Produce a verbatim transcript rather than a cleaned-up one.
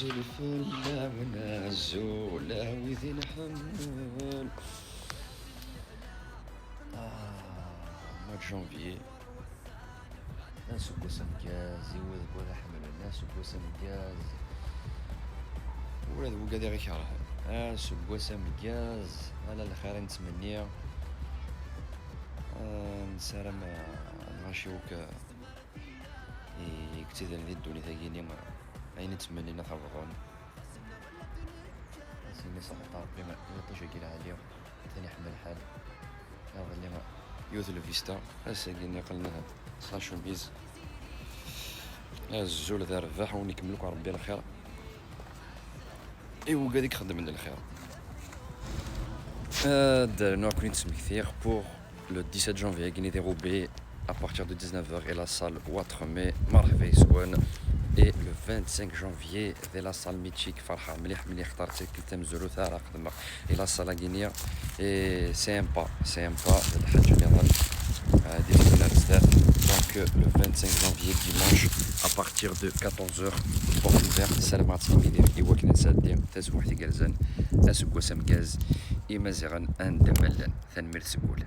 Azul fell-awen, azul a wid i nḥemmel. Ah, mois de janvier. Aseggas ameggaz i wid n wid iḥemmlen, aseggas ameggaz. Ula d wigad i ɣ-ikerhen, aseggas ameggaz. Ala lxir i nettmenni. Ah, nessaram, ah, lɣaci akk, ah, i yettidren di ddunit-agi-ni, ayen i ttmennin ad t-bḍun. Ass-nni s lxeṭṭa Rebbi, iṭij-agi lɛali, atan iḥemmel lḥal. Iḍelli yiwet lvista, ass-agi-nni qqlen s la chemise. Azul d rrbeḥ, wen ikemmel akk Rebbi lxir. I wigad i ixeddmen lxir. Ad d-rnuɣ ad ken-id-smektiɣ pour le dix-sept janvier-agi-nni di Roubaix, à partir de dix-neuf heures, et la salle Ouattremé, merḥba yes-wen. Et le vingt-cinq janvier, di la salle Mythique, ferḥeɣ mliḥ mliḥ, xaṭer d tikkelt tamezwarut ara xedmeɣ i la salle-agi-nni. Et c'est un pas, c'est un pas, d lḥaǧa niḍen, ah, di tmella ar zdat. Donc, le vingt-cinq janvier, dimanche, à partir de quatorze heures, porte ouverte, ssarameɣ ad tili deg wakken ad nesɛeddi tasbuḥt igerrzen, aseggas ameggaz, Imaziɣen anda ma llan. Tanemmirt seg wul.